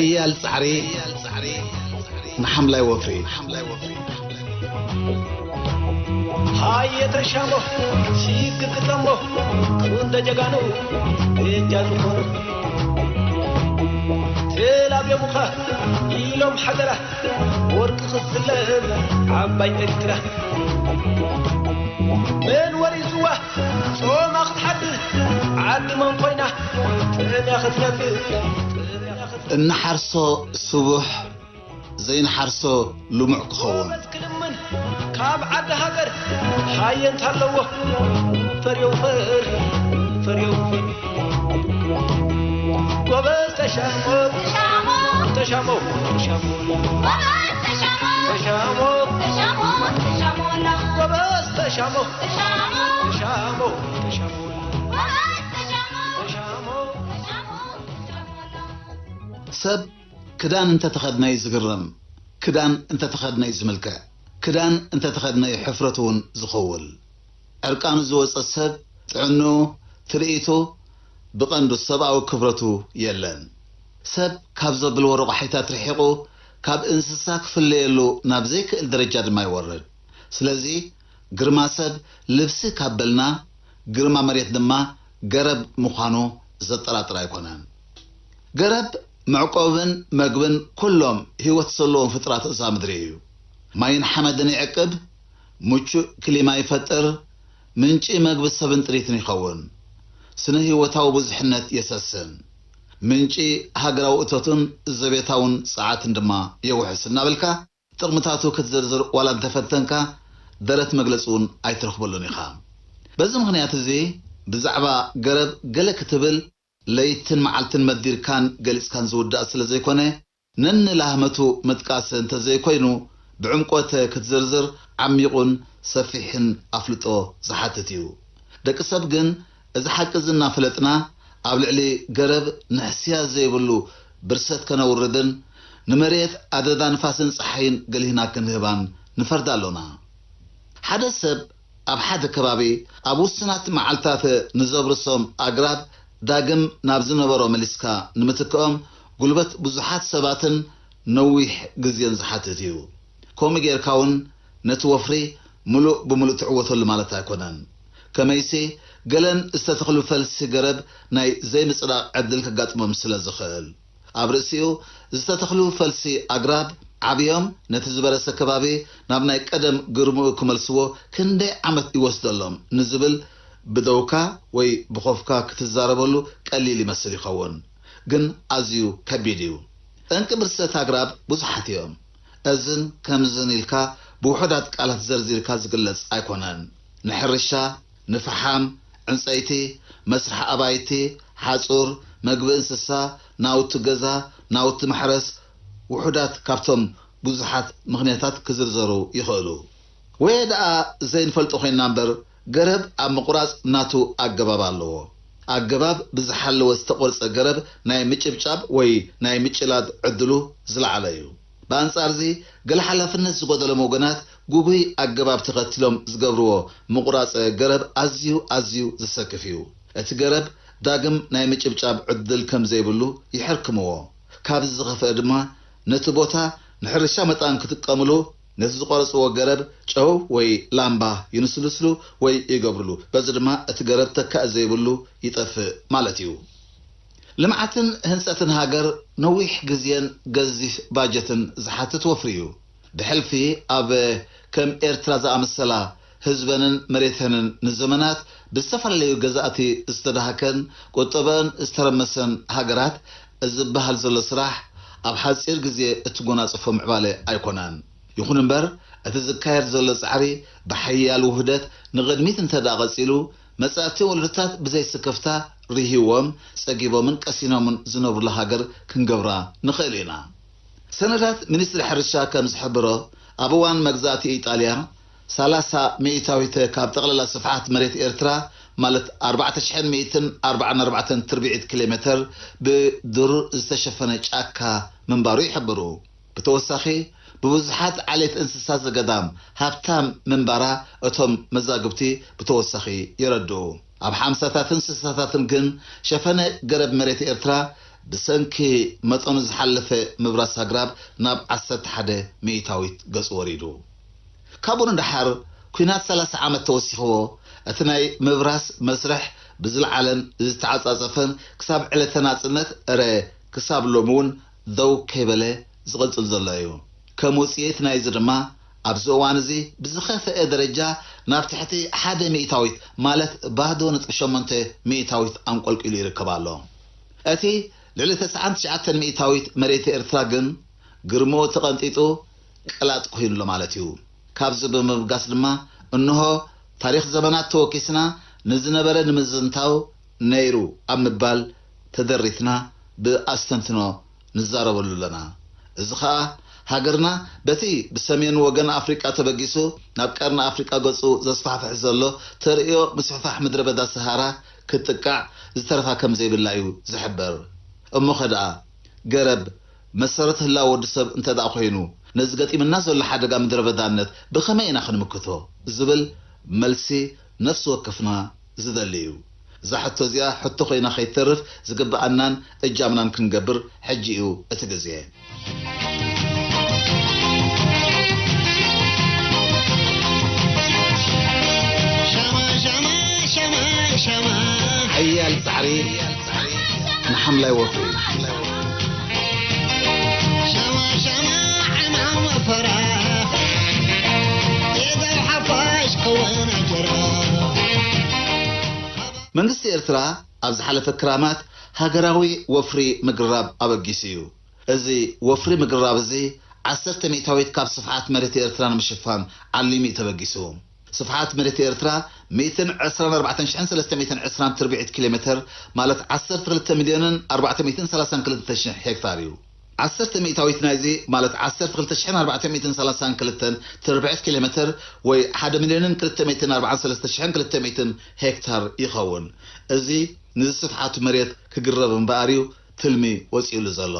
ሓያል ጻዕሪ ንሓምላይ ወፍሪ። ሃየ ተሻሞ ሲግግጠሞ ክንደ ጀጋኑ እጃ ዝኾኑ ተላብዮሙኻ ኢሎም ሓደራ ወርቂ ክትስለም ዓባይ ኤርትራ መን ወሪስዋ ጾማ ክትሓድር ዓዲ መን ኮይና ጥዕና ክትነብር እንሓርሶ ስቡሕ ዘይንሓርሶ ልሙዕ ክኸውን። ክልምን ካብ ዓዲ ሃገር ሃየ እንታለዎ ፈር የውፈር ፈር የውፈር ጎበዝ ተሻሞ ተሻሞ ተሻሞ ተሻሞ ጎበዝ ተሻሞ ተሻሞ ተሻሞ ተሻሞ ሰብ ክዳን እንተተኸድነ እዩ ዝግረም፣ ክዳን እንተተኸድነ እዩ ዝምልክዕ፣ ክዳን እንተተኸድነ እዩ ሕፍረቱ እውን ዝኸውል። ዕርቃኑ ዝወፀ ሰብ ጥዕንኡ፣ ትርኢቱ፣ ብቐንዱ ሰብኣዊ ክብረቱ የለን። ሰብ ካብ ዘብልዎ ረቋሒታት ርሒቑ ካብ እንስሳ ክፍለየሉ ናብ ዘይክእል ደረጃ ድማ ይወርድ። ስለዚ ግርማ ሰብ ልብሲ ካብ በልና ግርማ መሬት ድማ ገረብ ምዃኑ ዘጠራጥር ኣይኮነን። ገረብ መዕቆብን መግብን ኩሎም ህይወት ዘለዎም ፍጥራት እዛ ምድሪ እዩ። ማይን ሓመድን ይዕቅብ፣ ምቹእ ክሊማ ይፈጥር፣ ምንጪ መግቢ ሰብን ጥሪትን ይኸውን። ስነ ህይወታዊ ብዙሕነት የሰስን፣ ምንጪ ሃገራዊ እቶትን ዘቤታውን ጸዓትን ድማ የውሕስ እናበልካ ጥቕምታቱ ክትዝርዝር ዋላ እንተፈተንካ ደረት መግለጺ እውን ኣይትረኽበሉን ኢኻ። በዚ ምኽንያት እዚ ብዛዕባ ገረብ ገለ ክትብል ለይትን መዓልትን መዲርካን ገሊጽካን ዝውዳእ ስለ ዘይኮነ ነንላህመቱ ምጥቃስ እንተዘይኮይኑ ብዕምቆት ክትዝርዝር ዓሚቑን ሰፊሕን ኣፍልጦ ዝሓትት እዩ። ደቂ ሰብ ግን እዚ ሓቂ እዚ እናፈለጥና ኣብ ልዕሊ ገረብ ንሕስያ ዘይብሉ ብርሰት ከነውርድን ንመሬት ኣደዳ ንፋስን ጸሓይን ገሊህና ክንህባን ንፈርድ ኣሎና። ሓደ ሰብ ኣብ ሓደ ከባቢ ኣብ ውስናት መዓልታት ንዘብርሶም ኣግራብ ዳግም ናብ ዝነበሮ መሊስካ ንምትክኦም ጉልበት ብዙሓት ሰባትን ነዊሕ ግዜን ዝሓትት እዩ። ከምኡ ጌርካ እውን ነቲ ወፍሪ ምሉእ ብምሉእ ትዕወተሉ ማለት ኣይኮነን። ከመይሲ ገለን ዝተተኽሉ ፈልሲ ገረብ ናይ ዘይምጽዳቕ ዕድል ከጋጥሞም ስለ ዝኽእል። ኣብ ርእሲኡ ዝተተኽሉ ፈልሲ ኣግራብ ዓብዮም ነቲ ዝበረሰ ከባቢ ናብ ናይ ቀደም ግርምኡ ክመልስዎ ክንደይ ዓመት ይወስደሎም ንዝብል ብደውካ ወይ ብኾፍካ ክትዛረበሉ ቀሊል ይመስል ይኸውን፣ ግን ኣዝዩ ከቢድ እዩ። ጠንቂ ብርሰት ኣግራብ ብዙሓት እዮም። እዝን ከምዝን ኢልካ ብውሑዳት ቃላት ዘርዚርካ ዝግለጽ ኣይኮነን። ንሕርሻ፣ ንፈሓም፣ ዕንጸይቲ፣ መስርሒ ኣባይቲ፣ ሓጹር፣ መግቢ እንስሳ፣ ናውቲ ገዛ፣ ናውቲ ማሕረስ ውሑዳት ካብቶም ብዙሓት ምኽንያታት ክዝርዘሩ ይኽእሉ። ወየ ደኣ ዘይንፈልጦ ኮይንና እምበር ገረብ ኣብ ምቑራጽ ናቱ ኣገባብ ኣለዎ። ኣገባብ ብዝሓለወ ዝተቖርጸ ገረብ ናይ ምጭብጫብ ወይ ናይ ምጭላድ ዕድሉ ዝለዓለ እዩ። ብኣንጻርዚ ገለ ሓላፍነት ዝጎደሎም ወገናት ግጉይ ኣገባብ ተኸቲሎም ዝገብርዎ ምቑራጽ ገረብ ኣዝዩ ኣዝዩ ዘሰክፍ እዩ። እቲ ገረብ ዳግም ናይ ምጭብጫብ ዕድል ከም ዘይብሉ ይሕርክምዎ። ካብዚ ዝኸፍአ ድማ ነቲ ቦታ ንሕርሻ መጣን ክጥቀምሉ ነቲ ዝቖረጽዎ ገረብ ጨው ወይ ላምባ ይንስልስሉ ወይ ይገብርሉ። በዚ ድማ እቲ ገረብ ተካኢ ዘይብሉ ይጠፍእ ማለት እዩ። ልምዓትን ህንጸትን ሃገር ነዊሕ ግዜን ገዚፍ ባጀትን ዝሓትት ወፍሪ እዩ። ብሕልፊ ኣብ ከም ኤርትራ ዝኣመሰላ ህዝበንን መሬተንን ንዘመናት ብዝተፈላለዩ ገዛእቲ ዝተዳህከን ቁጠበን ዝተረመሰን ሃገራት እዚ ዝበሃል ዘሎ ስራሕ ኣብ ሓጺር ግዜ እትጎናጽፎ ምዕባለ ኣይኮነን። ይኹን እምበር እቲ ዝካየድ ዘሎ ጻዕሪ ብሓያል ውህደት ንቕድሚት እንተ ደኣ ቀጺሉ መጻእቲ ወለዶታት ብዘይ ስክፍታ ርህይዎም፣ ጸጊቦምን ቀሲኖምን ዝነብሩላ ሃገር ክንገብራ ንኽእል ኢና። ሰነዳት ሚኒስትሪ ሕርሻ ከም ዝሕብሮ ኣብ እዋን መግዛእቲ ኢጣልያ ሰላሳ ሚእታዊት ካብ ጠቕላላ ስፍሓት መሬት ኤርትራ ማለት ኣርባዕተ ሽሕን ሚእትን ኣርባዓን ኣርባዕተን ትርብዒት ኪሎ ሜተር ብዱር ዝተሸፈነ ጫካ ምንባሩ ይሕብሩ። ብተወሳኺ ብብዙሓት ዓሌት እንስሳ ዘገዳም ሃብታም ምንባራ እቶም መዛግብቲ ብተወሳኺ የረድኡ። ኣብ ሓምሳታትን ስሳታትን ግን ሸፈነ ገረብ መሬት ኤርትራ ብሰንኪ መጠኑ ዝሓለፈ ምብራስ ኣግራብ ናብ ዓሰርተ ሓደ ሚእታዊት ገጹ ወሪዱ። ካብኡ ንደሓር ኲናት ሰላሳ ዓመት ተወሲኽዎ፣ እቲ ናይ ምብራስ መስርሕ ብዝለዓለን ዝተዓጻጸፈን ክሳብ ዕለተ ናጽነት፣ እረ ክሳብ ሎሚ እውን ደው ከይበለ ዝቕጽል ዘሎ እዩ። ከም ውጽኢት ናይዚ ድማ ኣብዚ እዋን እዚ ብዝኸፍአ ደረጃ ናብ ትሕቲ ሓደ ሚእታዊት ማለት ባዶ ነጥቢ ሸሞንተ ሚእታዊት ኣንቆልቂሉ ይርከብ ኣሎ። እቲ ልዕሊ ተስዓን ትሽዓተን ሚእታዊት መሬት ኤርትራ ግን ግርምኡ ተቐንጢጡ ቀላጥ ኮይኑሎ ማለት እዩ። ካብዚ ብምብጋስ ድማ እንሆ ታሪኽ ዘመናት ተወኪስና ንዝነበረ ንምዝንታው ነይሩ ኣብ ምባል ተደሪትና ብኣስተንትኖ ንዛረበሉ ኣለና። እዚ ኸኣ ሃገርና በቲ ብሰሜን ወገን ኣፍሪቃ ተበጊሱ ናብ ቀርኒ ኣፍሪቃ ገጹ ዘስፋሕፍሕ ዘሎ ተርእዮ ምስፍሕፋሕ ምድረ በዳ ሰሃራ ክትጥቃዕ ዝተረፋ ከም ዘይብላ እዩ ዝሕበር። እሞኸ ደኣ ገረብ መሰረት ህላወ ወዲ ሰብ እንተ ደኣ ኮይኑ፣ ነዚ ገጢምና ዘሎ ሓደጋ ምድረ በዳነት ብኸመይ ኢና ክንምክቶ? ዝብል መልሲ ነፍሲ ወከፍና ዝደሊ እዩ። እዛ ሕቶ እዚኣ ሕቶ ኮይና ከይትተርፍ ዝግብኣናን እጃምናን ክንገብር ሕጂ እዩ እቲ ግዜ። ሻማ፣ ሻማ፣ ሻማ፣ ሻማ። ሓያል ጻዕሪ ንሓምላይ ወፍሪ። ሻማ፣ ሻማ፣ ዕማም ወፈራ። የጋር ሓፋሽ ከወን ኣጀራ። መንግስቲ ኤርትራ ኣብ ዝሓለፈ ክራማት ሃገራዊ ወፍሪ ምግራብ ኣበጊሱ እዩ። እዚ ወፍሪ ምግራብ እዚ ዓሰርተ ሚእታዊት ካብ ስፍሓት መሬት ኤርትራ ንምሽፋን ዓሊሙ እዩ ተበጊሱ። ስፍሓት መሬት ኤርትራ ሚእትን ዕስራን ኣርባዕተን ሽሕን ሰለስተ ሚእትን ዕስራን ትርብዒት ኪሎ ሜተር፣ ማለት ዓሰርተ ክልተ ሚልዮንን ኣርባዕተ ሚእትን ሰላሳን ክልተ ሽሕ ሄክታር እዩ። ዓሰርተ ሚእታዊት ናይዚ፣ ማለት ዓሰርተ ክልተ ሽሕን ኣርባዕተ ሚእትን ሰላሳን ክልተን ትርብዒት ኪሎ ሜተር ወይ ሓደ ሚልዮንን ክልተ ሚእትን ኣርባዓን ሰለስተ ሽሕን ክልተ ሚእትን ሄክታር ይኸውን። እዚ ንዝስፍሓቱ መሬት ክግረብ እምበኣር እዩ ትልሚ ወጺኡሉ ዘሎ።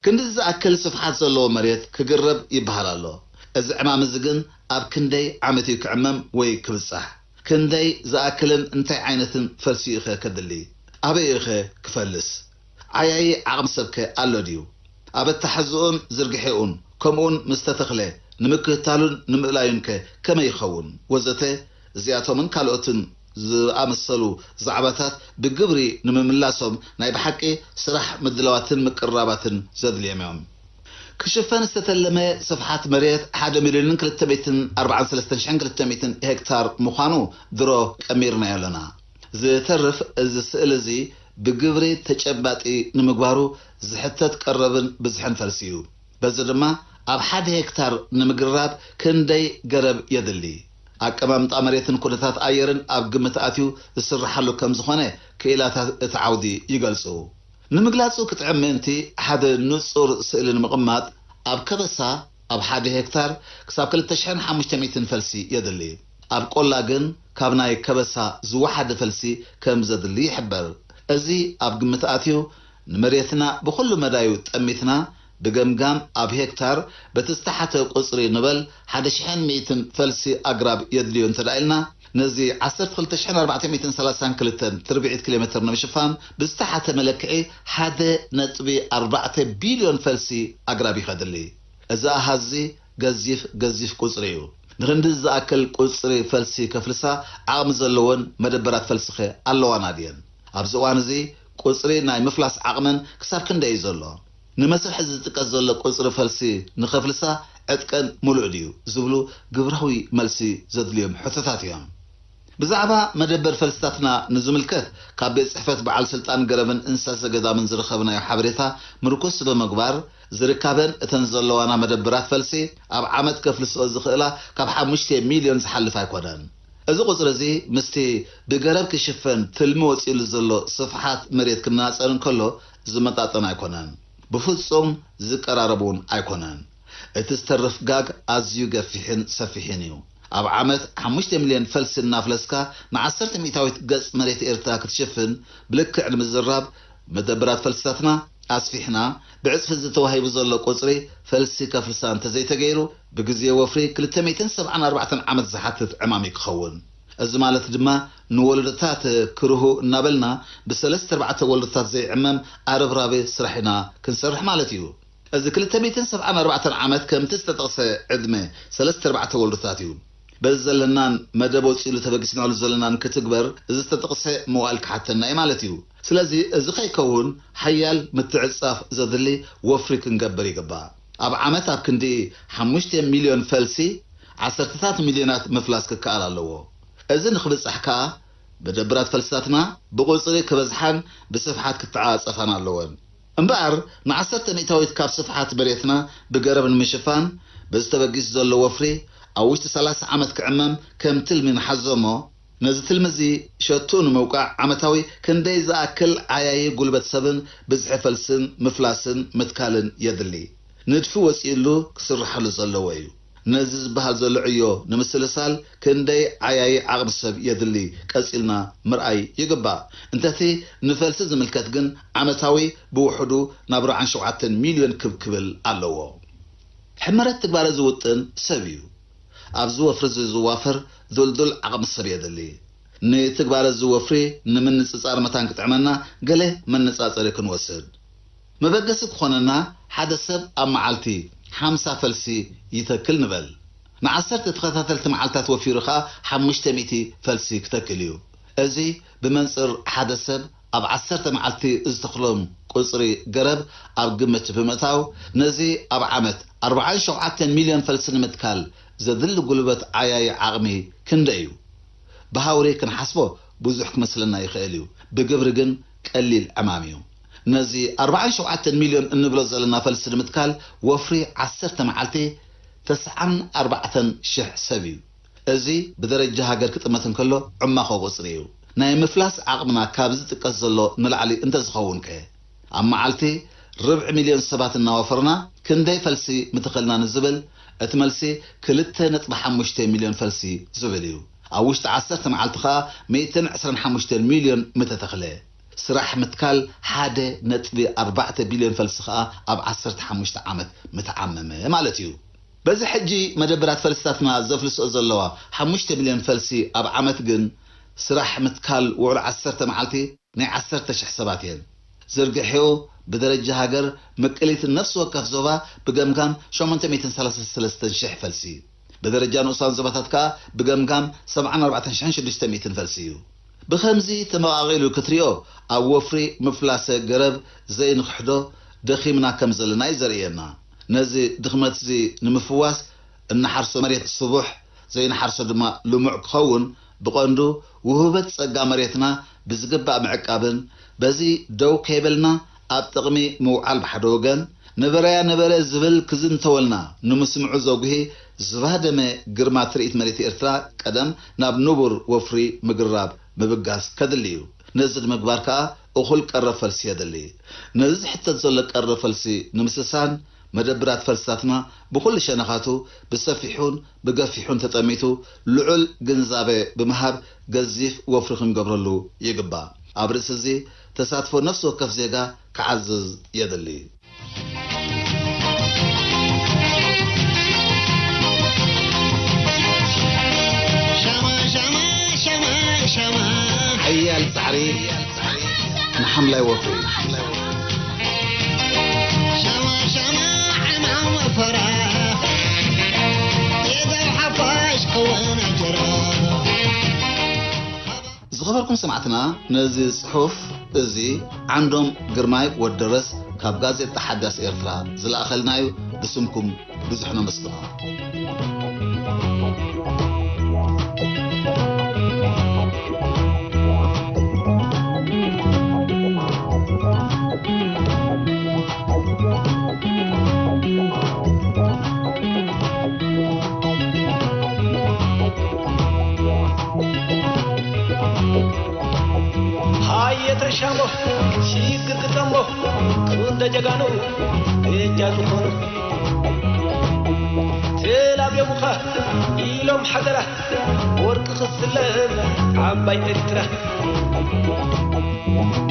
ክንዲ ዝኣክል ስፍሓት ዘለዎ መሬት ክግረብ ይበሃል ኣሎ። እዚ ዕማም እዚ ግን ኣብ ክንደይ ዓመት እዩ ክዕመም ወይ ክብጻሕ? ክንደይ ዝኣክልን እንታይ ዓይነትን ፈልሲ እዩ ኸ ከድሊ? ኣበይ እዩ ኸ ክፈልስ? ዓያዪ ዓቕሚ ሰብ ከ ኣሎ ድዩ? ኣብ ኣተሓዝኡን ዝርግሐኡን፣ ከምኡውን ምስ ተተኽለ ንምክትታሉን ንምእላዩን ከ ከመይ ይኸውን? ወዘተ፣ እዚኣቶምን ካልኦትን ዝኣመሰሉ ዛዕባታት ብግብሪ ንምምላሶም ናይ ብሓቂ ስራሕ ምድላዋትን ምቅርራባትን ዘድልዮም እዮም። ክሽፈን ዝተተለመ ስፍሓት መሬት ሓደ ሚልዮንን ክልተ ሚእትን ኣርባዓን ሰለስተን ሽሕን ክልተ ሚእትን ሄክታር ምዃኑ ድሮ ቀሚርናዮ ኣለና። ዝተርፍ እዚ ስእሊ እዚ ብግብሪ ተጨባጢ ንምግባሩ ዝሕተት ቀረብን ብዝሕን ፈልሲ እዩ። በዚ ድማ ኣብ ሓደ ሄክታር ንምግራብ ክንደይ ገረብ የድሊ? ኣቀማምጣ መሬትን ኩነታት ኣየርን ኣብ ግምት ኣትዩ ዝስርሓሉ ከም ዝኾነ ክኢላታት እቲ ዓውዲ ይገልጹ። ንምግላጹ ክጥዕም ምእንቲ ሓደ ንጹር ስእሊ ንምቕማጥ፣ ኣብ ከበሳ ኣብ ሓደ ሄክታር ክሳብ ክልተ ሽሕን ሓሙሽተ ሚእትን ፈልሲ የድሊ። ኣብ ቆላ ግን ካብ ናይ ከበሳ ዝወሓደ ፈልሲ ከም ዘድሊ ይሕበር። እዚ ኣብ ግምት ኣትዩ ንመሬትና ብኹሉ መዳዩ ጠሚትና ብገምጋም ኣብ ሄክታር በቲ ዝተሓተ ቁጽሪ ንበል ሓደ ሽሕን ሚእትን ፈልሲ ኣግራብ የድልዮ እንተ ደኣ ኢልና፣ ነዚ ዓሰርተ ክልተ ሽሕን ኣርባዕተ ሚእትን ሰላሳን ክልተን ትርብዒት ኪሎ ሜተር ንምሽፋን ብዝተሓተ መለክዒ ሓደ ነጥቢ ኣርባዕተ ቢልዮን ፈልሲ ኣግራብ እዩ ከድሊ። እዚ ኣሃዝ እዚ ገዚፍ ገዚፍ ቁጽሪ እዩ። ንኽንዲ ዝኣክል ቁጽሪ ፈልሲ ከፍልሳ ዓቕሚ ዘለወን መደበራት ፈልሲኸ ኣለዋና ድየን? ኣብዚ እዋን እዚ ቁጽሪ ናይ ምፍላስ ዓቕመን ክሳብ ክንደይ እዩ ዘሎ? ንመስርሕ እዚ ዝጥቀስ ዘሎ ቁጽሪ ፈልሲ ንኸፍልሳ ዕጥቀን ምሉእ ድዩ? ዝብሉ ግብራዊ መልሲ ዘድልዮም ሕቶታት እዮም። ብዛዕባ መደበር ፈልስታትና ንዝምልከት ካብ ቤት ጽሕፈት በዓል ስልጣን ገረብን እንስሳ ዘገዳምን ዝረኸብናዮ ሓበሬታ ምርኩስ ብምግባር፣ ዝርካበን እተን ዘለዋና መደበራት ፈልሲ ኣብ ዓመት ከፍልስኦ ዝኽእላ ካብ ሓሙሽተ ሚልዮን ዝሓልፍ ኣይኮነን። እዚ ቁጽሪ እዚ ምስቲ ብገረብ ክሽፈን ትልሚ ወጺኡሉ ዘሎ ስፍሓት መሬት ክነጻጸር እንከሎ ዝመጣጠን ኣይኮነን። ብፍጹም ዝቀራረብ እውን ኣይኮነን። እቲ ዝተርፍ ጋግ ኣዝዩ ገፊሕን ሰፊሕን እዩ። ኣብ ዓመት ሓሙሽተ ሚልዮን ፈልሲ እናፍለስካ ንዓሰርተ ሚእታዊት ገጽ መሬት ኤርትራ ክትሽፍን ብልክዕ ንምዝራብ መደበራት ፈልስታትና ኣስፊሕና ብዕጽፊ እዚ ተዋሂቡ ዘሎ ቁጽሪ ፈልሲ ከፍልሳ እንተዘይተገይሩ ብግዜ ወፍሪ ክልተ ሚእትን ሰብዓን ኣርባዕተን ዓመት ዝሓትት ዕማም እዩ ክኸውን። እዚ ማለት ድማ ንወለዶታት ክርሁ እናበልና ብሰለስተ ኣርባዕተ ወለዶታት ዘይዕመም ኣረብራቢ ስራሕ ኢና ክንሰርሕ ማለት እዩ። እዚ ክልተ ሚእትን ሰብዓን ኣርባዕተን ዓመት ከምቲ ዝተጠቕሰ ዕድመ ሰለስተ ኣርባዕተ ወለዶታት እዩ። በዚ ዘለናን መደብ ወፂሉ ተበጊስናሉ ዘለናን ክትግበር እዚ ዝተጠቕሰ መዋእል ክሓተና እዩ ማለት እዩ። ስለዚ እዚ ከይከውን ሓያል ምትዕፅፃፍ ዘድሊ ወፍሪ ክንገብር ይግባእ። ኣብ ዓመት ኣብ ክንዲ ሓሙሽተ ሚልዮን ፈልሲ ዓሰርተታት ሚልዮናት ምፍላስ ክከኣል ኣለዎ። እዚ ንክብፃሕ ከኣ መደብራት ፈልስታትና ብቁፅሪ ክበዝሓን ብስፍሓት ክተዓፀፋን ኣለወን። እምበኣር ንዓሰርተ ሚእታዊት ካብ ስፍሓት መሬትና ብገረብ ንምሽፋን በዚ ተበጊሱ ዘሎ ወፍሪ ኣብ ውሽጢ ሰላሳ ዓመት ክዕመም ከም ትልሚ ንሓዞ እሞ ነዚ ትልሚ እዚ ሸትኡ ንምውቃዕ ዓመታዊ ክንደይ ዝኣክል ዓያዪ ጉልበት ሰብን ብዝሒ ፈልስን ምፍላስን ምትካልን የድሊ። ንድፊ ወጺኡሉ ክስርሓሉ ዘለዎ እዩ። ነዚ ዝበሃል ዘሎ ዕዮ ንምስልሳል ክንደይ ዓያዪ ዓቕሚ ሰብ የድሊ ቀጺልና ምርኣይ ይግባእ። እንተቲ ንፈልሲ ዝምልከት ግን ዓመታዊ ብውሕዱ ናብ ኣርባዓን ሸውዓተን ሚልዮን ክብ ክብል ኣለዎ። ሕመረት ትግባረ ዝውጥን ሰብ እዩ። ኣብዚ ወፍሪ እዚ ዝዋፈር ዱልዱል ዓቕሚ ሰብ የድሊ። ንትግባረ እዚ ወፍሪ ንምንጽጻር መታን ክጥዕመና ገለ መነጻጸሪ ክንወስድ። መበገሲ ክኾነና ሓደ ሰብ ኣብ መዓልቲ ሓምሳ ፈልሲ ይተክል ንበል። ንዓሰርተ ተኸታተልቲ መዓልታት ወፊሩ ኸኣ ሓሙሽተ ሚእቲ ፈልሲ ክተክል እዩ። እዚ ብመንጽር ሓደ ሰብ ኣብ ዓሰርተ መዓልቲ ዝተኽሎም ቁጽሪ ገረብ ኣብ ግምት ብምእታው ነዚ ኣብ ዓመት ኣርባዓን ሸውዓተን ሚልዮን ፈልሲ ንምትካል ዘድሊ ጉልበት ዓያዪ ዓቕሚ ክንደይ እዩ? ብሃውሪ ክንሓስቦ ብዙሕ ክመስለና ይኽእል እዩ። ብግብሪ ግን ቀሊል ዕማም እዩ። ነዚ ኣርባዓን ሸውዓተን ሚልዮን እንብሎ ዘለና ፈልሲ ንምትካል ወፍሪ ዓሰርተ መዓልቲ ተስዓን ኣርባዕተን ሽሕ ሰብ እዩ። እዚ ብደረጃ ሃገር ክጥመት እንከሎ ዕማኾ ቁጽሪ እዩ። ናይ ምፍላስ ዓቕምና ካብ ዝጥቀስ ዘሎ ንላዕሊ እንተዝኸውን ከ? ኣብ መዓልቲ ርብዒ ሚልዮን ሰባት እናወፈርና ክንደይ ፈልሲ ምተኸልና ንዝብል፣ እቲ መልሲ ክልተ ነጥቢ ሓሙሽተ ሚልዮን ፈልሲ ዝብል እዩ። ኣብ ውሽጢ ዓሰርተ መዓልቲ ኸኣ ሚእትን ዕስራን ሓሙሽተን ሚልዮን ምተተኽለ። ስራሕ ምትካል ሓደ ነጥቢ ኣርባዕተ ቢልዮን ፈልሲ ኸኣ ኣብ ዓሰርተ ሓሙሽተ ዓመት ምተዓመመ ማለት እዩ። በዚ ሕጂ መደብራት ፈልስታትና ዘፍልስኦ ዘለዋ ሓሙሽተ ሚልዮን ፈልሲ ኣብ ዓመት ግን፣ ስራሕ ምትካል ውዕሎ ዓሰርተ መዓልቲ ናይ ዓሰርተ ሽሕ ሰባት እየን። ዝርግሐኡ ብደረጃ ሃገር ምቅሊት ነፍሲ ወከፍ ዞባ ብገምጋም ሸሞንተ ሚእትን ሰላሳን ሰለስተን ሽሕ ፈልሲ፣ ብደረጃ ንኡሳን ዞባታት ከኣ ብገምጋም ሰብዓን ኣርባዕተን ሽሕን ሽዱሽተ ሚእትን ፈልሲ እዩ። ብኸምዚ ተመቓቒሉ ክትሪኦ፣ ኣብ ወፍሪ ምፍላሰ ገረብ ዘይንኽሕዶ ደኺምና ከም ዘለና እዩ ዘርእየና። ነዚ ድኽመትዚ ንምፍዋስ፣ እንሓርሶ መሬት ስቡሕ፣ ዘይንሓርሶ ድማ ልሙዕ ክኸውን፣ ብቐንዱ ውህበት ጸጋ መሬትና ብዝግባእ ምዕቃብን፣ በዚ ደው ከይበልና ኣብ ጥቕሚ ምውዓል ብሓደ ወገን፣ ነበረያ ነበረ ዝብል ክዝንተወልና ንምስምዑ ዘጉሂ ዝባደመ ግርማ ትርኢት መሬት ኤርትራ ቀደም ናብ ንቡር ወፍሪ ምግርራብ ምብጋስ ከድሊ እዩ። ነዚ ንምግባር ከኣ እኹል ቀረብ ፈልሲ የድሊ። ነዚ ዝሕተት ዘሎ ቀረብ ፈልሲ ንምስሳን፣ መደብራት ፈልስታትና ብኹሉ ሸነኻቱ ብሰፊሑን ብገፊሑን ተጠሚቱ ልዑል ግንዛበ ብምሃብ ገዚፍ ወፍሪ ክንገብረሉ ይግባእ። ኣብ ርእሲ እዚ ተሳትፎ ነፍሲ ወከፍ ዜጋ ክዓዝዝ የድሊ። ሓያል ጻዕሪ ንሓምላይ ወፍሪ። ዝኸበርኩም ሰማዕትና፣ ነዚ ጽሑፍ እዚ ዓንዶም ግርማይ ወደረስ ካብ ጋዜጣ ሓዳስ ኤርትራ ዝለኣኸልና እዩ። ብስምኩም ብዙሕ ነመስግኖ። ሃየ ተሻሞ፣ ሲግር ግጠሞ፣ ክንደ ጀጋኑ እጃ ዝኾኑ። ተላብዮምኻ ኢሎም ሓደራ፣ ወርቂ ክስለም ዓባይ ኤርትራ።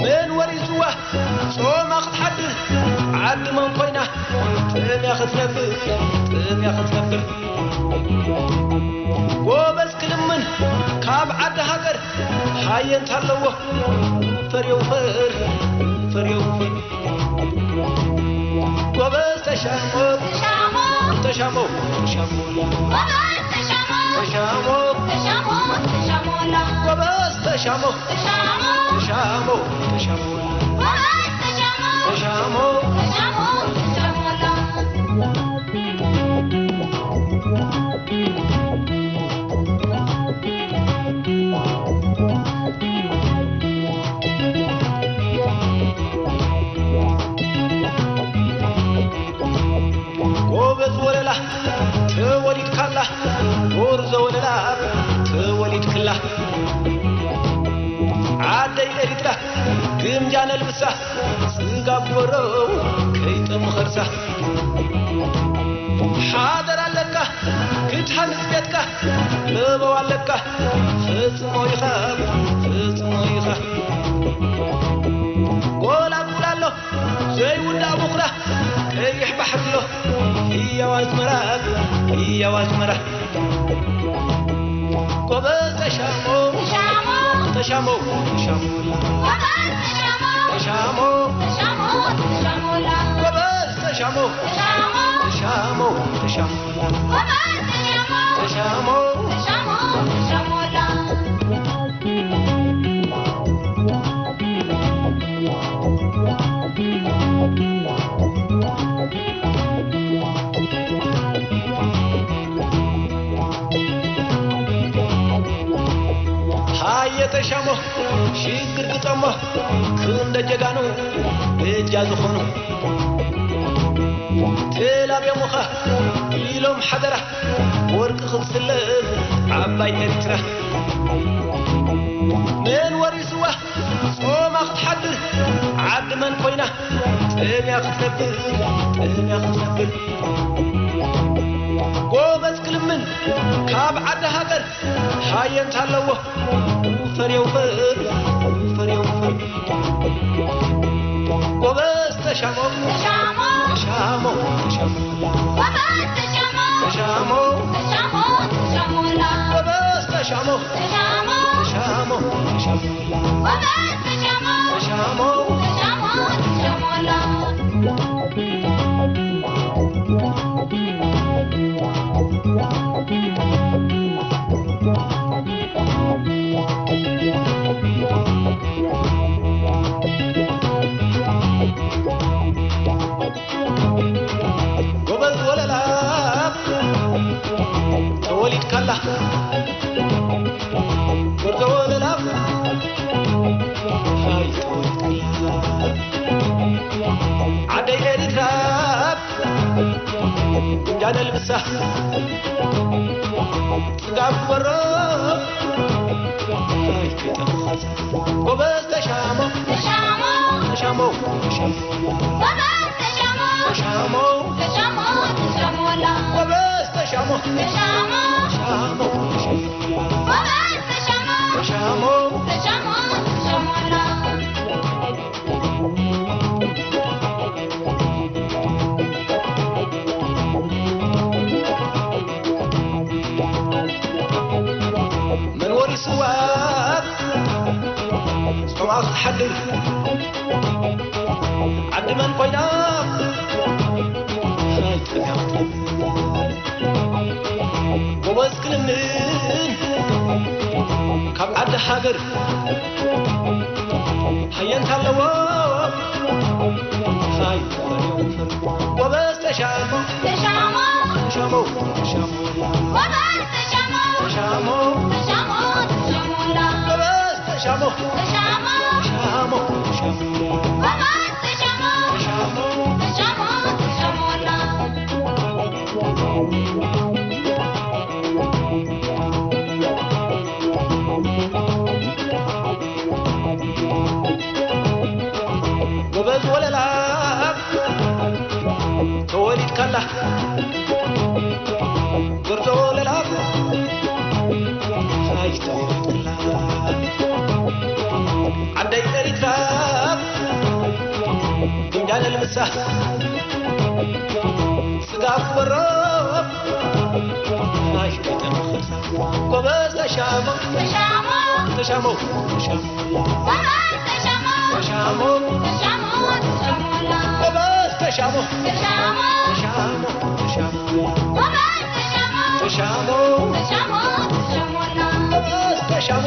መን ወሪስዋ ጾማ ክትሓድር፣ ዓዲ መን ኮይና ጥምያ ክትነብር፣ ጥምያ ክትነብር። ጎበዝ ክልምን ካብ ኣየንት ኣለዎ ፈር የውፈር፣ ፈር የውፈር። ጎበዝ ተሻሞ፣ ተሻሞ፣ ተሻሞ፣ ተሻሞ። ጎበዝ ተሻሞ፣ ተሻሞ፣ ተሻሞ። ተሻሞ፣ ተሻሞ፣ ተሻሞ። ጎበዝ ተሻሞ፣ ተሻሞ፣ ተሻሞ። ጎበዝ ተሻሞ፣ ተሻሞ፣ ተሻሞ፣ ተሻሞ። ጎበዝ ወለላ ተወሊድካላ፣ ጎርዞ ወለላ ተወሊድክላ። ዓደይ ኤሪትራ ግምጃ ነልብሳ፣ ስጋ ጉበሮ ከይጠሚ ኸርሳ። ሓደር ኣለካ ክትሃንጽ ቤትካ፣ ለበው ኣለካ ፈጽሞ ኢኻ፣ ፈጽሞ ኢኻ። ጎላጉል ኣሎ ዘይውዳእ ቡኽራ፣ ቀይሕ ባሕሪ ኣሎ ህያው ኣዝመራ፣ ህያው ኣዝመራ። ጎበዝ ተሻሞ፣ ተሻሞ፣ ተሻሞ፣ ተሻሞ። ጎበዝ ተሻሞ፣ ተሻሞ፣ ተሻሞ፣ ተሻሞላ። ጎበዝ ተሻሞ፣ ተሻሞ፣ ተሻሞ፣ ተሻሞ። ጎበዝ ተሻሞ፣ ተሻሞ፣ ተሻሞ፣ ተሻሞላ። ሃየ ተሻሞ ሽግር ግጠሞ፣ ክንደ ጀጋኑ በጃ ዝኾኑ። ተላብዮምኻ ኢሎም ሓደራ፣ ወርቂ ክትስለም ዓባይ ኤርትራ። መን ወሪስዋ ጾማ ክትሓድር፣ ዓዲ መን ኮይና ጥምያ ክትነብር፣ ጥምያ ክትነብር። ጎበዝ ክልምን ካብ ዓዲ ሃገር፣ ሃየ እንተ ኣለዎ ውፈር የውፈር፣ ውፈር የውፈር። ጎበዝ ተሻሞ፣ ተሻሞ፣ ተሻሞ፣ ተሻሞ። ጎበዝ ተሻሞ፣ ተሻሞ፣ ተሻሞ፣ ተሻሞላ። ጎበዝ ተሻሞ፣ ተሻሞ፣ ተሻሞ፣ ተሻሞ። ጎበዝ ተሻሞ፣ ተሻሞ፣ ተሻሞ፣ ተሻሞላ። ጎበዝ ወለላ ተወሊድካላ፣ ጎርዞ ወለላ ሃይ ተወሊድካላ። ዓደይ ኤሪትራ እንዳ ነልብሳ ጽጋብ በሮ ኣይትጠፍእ። ጎበዝ ተሻሞ፣ ተሻሞ፣ ተሻሞ፣ ተሻሞ። ጎበዝ ተሻሞ፣ ተሻሞ፣ ተሻሞ፣ ተሻሞላ። ጎበዝ ተሻሞ፣ ተሻሞ፣ ተሻሞ፣ ተሻሞ። ጎበዝ ተሻሞ፣ ተሻሞ፣ ተሻሞ፣ ተሻሞላ። መን ወሪስዋ ጾማ ክትሓድር፣ ዓዲ መን ኮይና ኣይትጠፍእ። ጎበዝ ክልምን ካብ ዓዲ ሃገር ሃየንታ ኣለዎ። ሃይ ጎበዝ ተሻሞ፣ ተሻሞ፣ ተሻሞ፣ ተሻሞ። ጎበዝ ተሻሞ፣ ተሻሞ፣ ተሻሞ፣ ተሻሞላ። ጎበዝ ተሻሞ፣ ተሻሞ፣ ተሻሞ፣ ተሻሞ። ጎበዝ ተሻሞ፣ ተሻሞ፣ ተሻሞ፣ ተሻሞላ። ጎበዝ ወለላ ተወሊድካላ፣ ጎርዞ ወለላ ኣይተወሊድካላ። ዓደይ ኤሪትራ ግምጃ ነልብሳ፣ ስጋ ክበሮ ኣይተጠንኽርሳ። ጎበዝ ተሻሞ፣ ተሻሞ፣ ተሻሞ ተሻሞ ተሻሞ ተሻሞ ጎበዝ ተሻሞ ተሻሞ ተሻሞ ተሻሞ ጎበዝ ተሻሞ